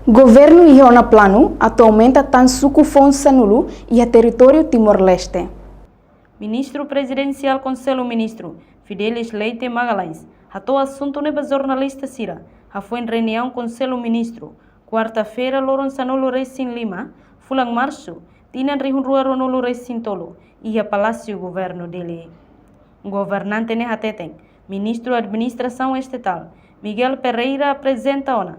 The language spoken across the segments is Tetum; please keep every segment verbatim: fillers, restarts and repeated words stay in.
Governu iha ona planu atu aumenta tan suku foun sanulu iha territóriu Timor-Leste. Ministru Prezidensiál Konsellu Ministru, Fidelis Leite Magalhães, hato'o asuntu ne'e ba jornalista sira, hafoin reuniaun Konsellu Ministru, kuarta-feira, loron sanulu resin lima, fulan Marsu, tinan rihun rua ruanulu resin tolu, iha Palásiu Governu Dili. Governante ne'e hateten, Ministru Administrasaun Estatál, Miguel Pereira, aprezenta ona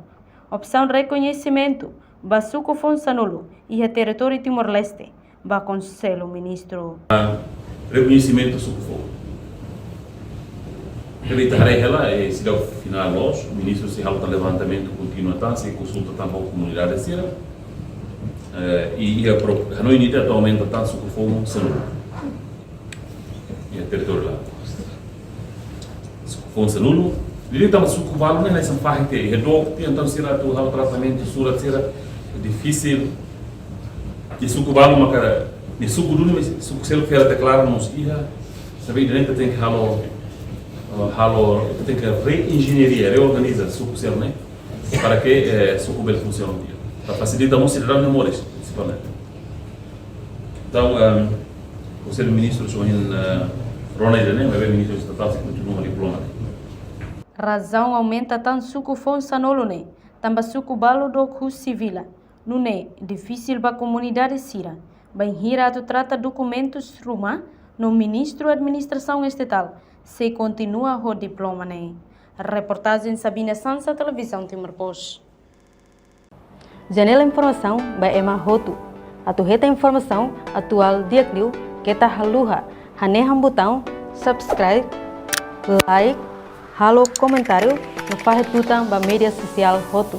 opsaun rekoñesimentu ba suku foun sanulu iha territóriu Timor-Leste ba Konsellu Ministru. Rekoñesimentu suku foun. Ita haree hela, eh, seidauk finál loos, ministru sei halo tan levantamentu kontinua tan, sei konsulta tan ho komunidade sira. Eh, i, i a pro-, hanoin ida atu aumenta tan suku foun sanulu iha territóriu laran. Suku foun sanulu. Dili tanba suku balu ne'e hanesan fahe tiha, iha dook tiha, entaun sira atu halo tratamentu surat sira, difisil. I suku balu maka, nia suku duni, mas suku seluk fera deklara mós iha. Sabe, ida-ne'e ita tenke halo, eh, halo, ita tenke reenjeñaria, reorganiza suku seluk ne'e, para que, eh, suku bele funsiona di'ak. Para fasilita mós sidadaun nia moris, prinsipalmente. Entaun, ehm, Konsellu Ministru só hein, eh, rona ida-ne'e, maibé Ministru Estatál sei kontinua diploma ne'e. Razaun aumenta tan suku foun sanulu ne'e, tanba suku balu dook husi vila, nune'e difisil ba komunidade sira bainhira atu trata dokumentus ruma, no Ministru Administrasaun Estatál sei kontinua ho diploma ne'e. Reportajen Sabina Sansa, Televizaun Timor Post. Janela informasaun ba ema hotu. Atu hetan informasaun atuál di'ak liu, keta haluha hanehan butaun subscribe, like, halo komentáriu, no fahe tutan ba média sosiál hotu.